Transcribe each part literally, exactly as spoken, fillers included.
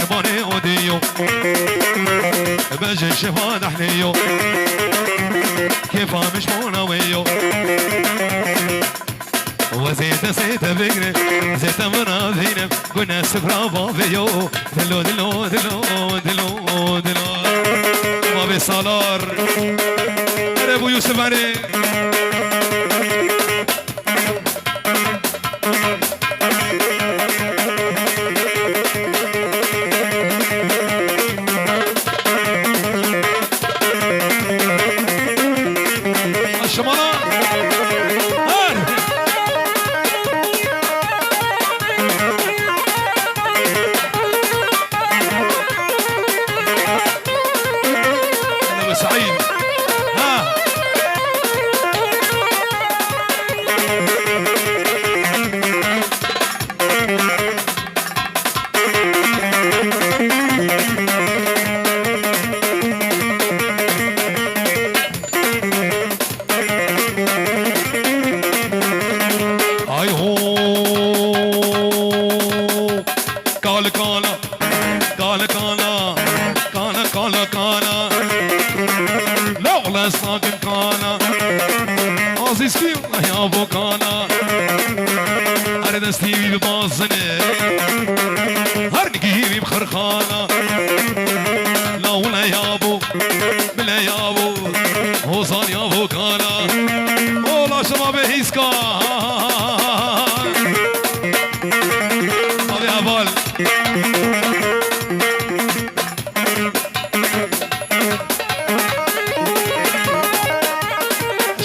Banê odê yo. Bejê şefa dehlê yo. Kêfa mişmona wê yo. Wezê destê te bigre, zê te min avîne, gune sifra bavê yo. Dilo, dilo, dilo, dilo, dilo. Bavê Salar. Ere bu Yusuf Erê. Şimana. Her. Ene Saîd. Ha. Ay ho. Kal kana, kal kana, kana, kana, kana. La ola sakin kana. Aziz kim ya bu kana. Her destî wî bi bazine. Her nigî wî bi xirxana. La ola ya bu. Bile ya bu, hozan ya bu kana. Ola şema be hîska. Abi heval.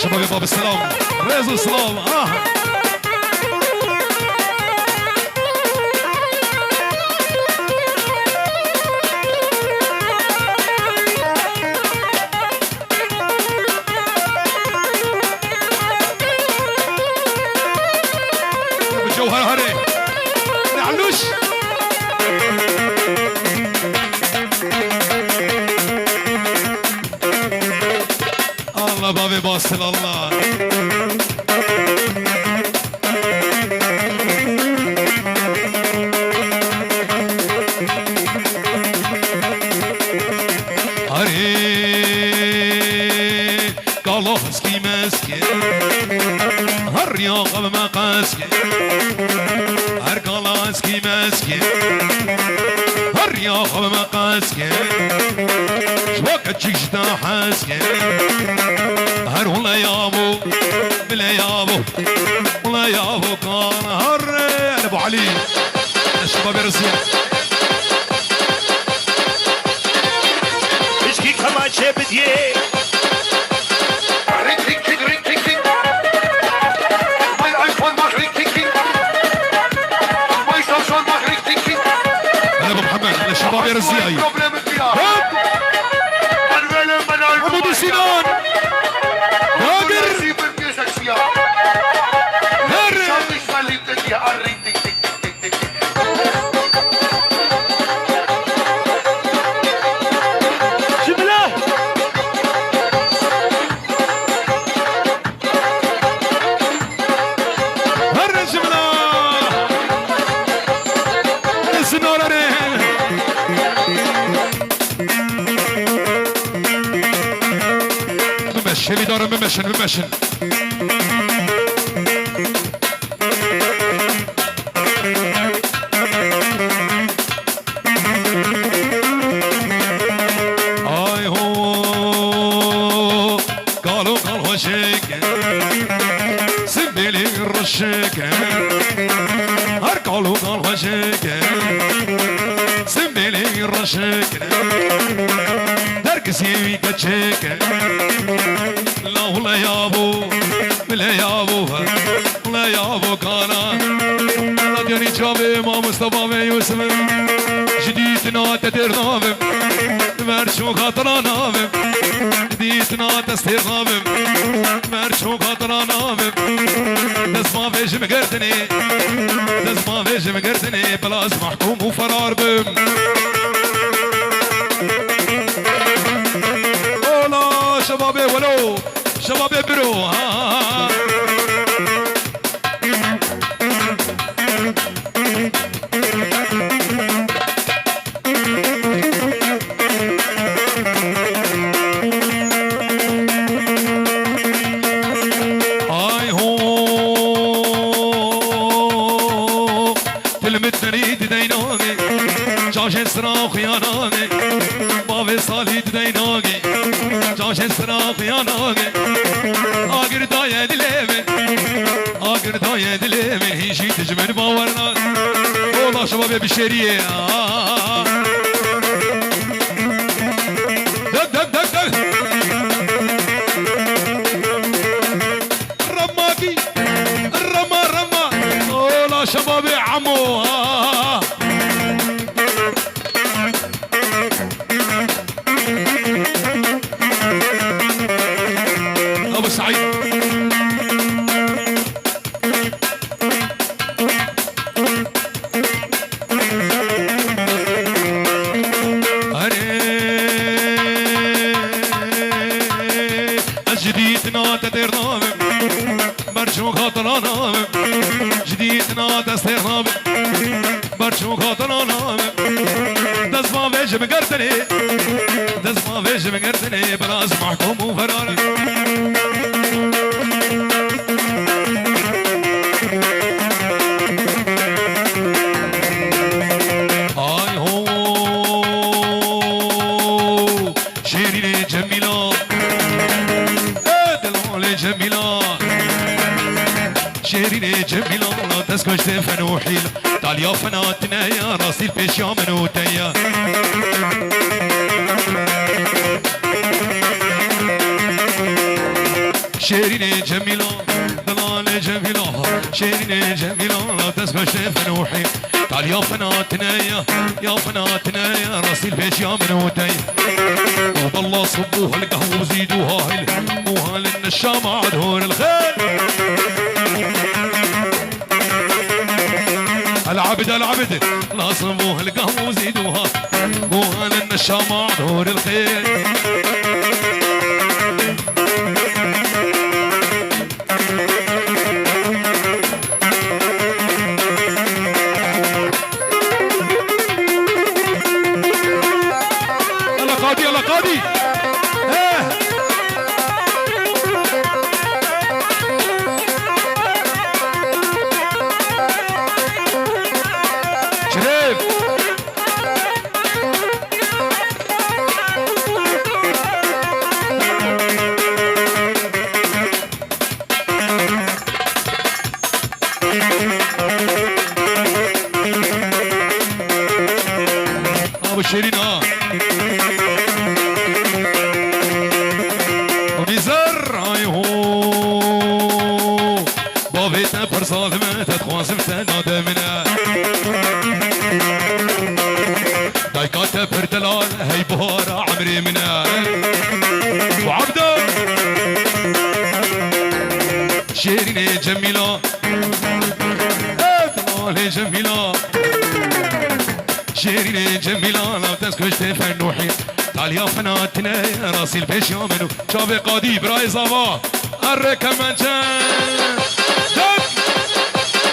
Şema be bab selam. Rêz û selam. Ah. Cewher Harê. Ne'luş. Allah bavê bastil Allah. Arê, kalo heskî meskî. Her ya xev me qeskî. Her kala heskî meskî. Her ya xev me qeskî. Ji bo keçik ji te heskî. Her hule ya bo. Bile ya bo, ula ya bo kan har. Hele bu Ali. Şeba berziye. Pişkî kemaçe bidiyê. Rik, rik, rik, rik, rik, rik. May iPhone bak, rik, rik, rik. May Samsung bak, rik, rik, rik. Hele bu Muhammed, hele şeba berziye. Problem ya. Hop. Abu Sinan. Dagir. Her. Şibile. Her şibile. Sinarane. Bimeşin, bimeşin, bimeşin. Ay ho, kalo kal hoşek, simbêlî rişek, her kalo kal hoşek, simbêlî rişek. Derkisî wî keçik. La hule ya bo, bile ya bo, hule ya bo kana. Radyanî çavê mamosta bavê Yusuf. Ji dîtina te têr navim. Ver çû xatira navim. Ji dîtina te stêr navim. Ver çû xatira navim. Dest bavê ji min girtinê. Dest bavê ji min girtinê. Bila ez mehkûm û ferar bim. Ola şebabê welo, şebabê biro, ha, ha, ha. Ay ho! Tilmit derî dideynanê, caşên sira xuyananê, bavê salî dideynanê, caşên sira xuyananê. Agir daye dilê min, agir daye dilê min, hîn jî tu ji min bawer nake. Ola şeva bê bi şêriyê, ah. Dök, dök, dök, dök. Remakî, rema, rema. Ola şebabê Emo, ha. Abu Saîd. Erê, ez ji dîtina te têr nabim, ber çûn xatira nabim. Ji dîtina te têr nabim, ber çûn xatira nabim. Dest bavê ji min girtinê, dest bavê ji min girtinê, bila ez mahkum û xerar im. Ay ho! Şêrînê Cemîla, e, dilalê Cemîla. Şêrînê Cemîla, destkoştê fen û hîl. Taliya fena tine ya, rastî li pêşiya min û te ye. Şêrînê Cemîla, dilalê Cemîla, şêrînê Cemîla, destkoştê fen û hîl. Taliya fena tine ya, ya fena tine ya, rastî li pêşiya min û te ye. وبالله صبوها القهوة وزيدوها هيل، وهل النشامة عاد هون الخيل. العبد، العبد، لا صبوها القهوة وزيدوها، وهل النشامة عاد هون الخيل. يلا قاضي، يلا قاضي. ايه. شريف. Abi Şirin ha. Nîzer ay ho. Bavê te pir zalim e, te dixwazim te nade min e. Dayka te pir delal, hey bihara emrê min e. Û Ebdo. Şêrînê Cemîla. Ê, dilalê Cemîla. Şêrînê Cemîla, nav dest kuştê Fernûhî. Taliya fena tine, rasîl pêşiya min û çavê qadî, birayê zava. Erre kemençe. Dön.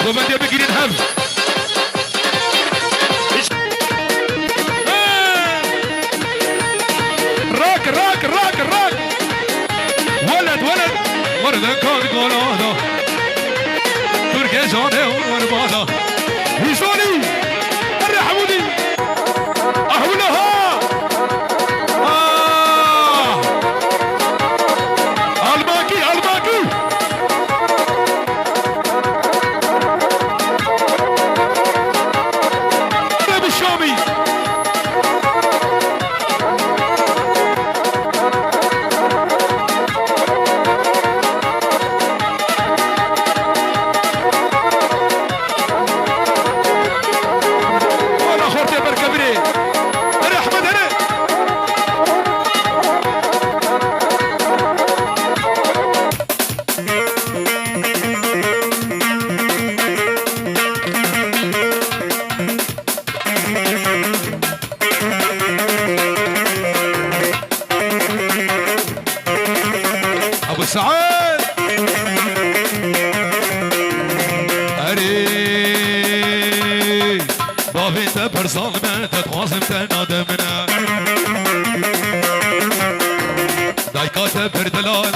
Govendê bigirîn hev. Rak, rak, rak, rak. Weled, weled. Werdekan golada. Turke canê wer bada. Hîzanî. Erre Hemûdî. Ahwila ha. Ah. Albakî, Albakî. Ebu Şamî. Wala xortê berkebirê. Here Ehmed, here. Ebu Said. Erê, bavê te pir zalim e, te dixwazim te de min e. Dayka te bir dilal.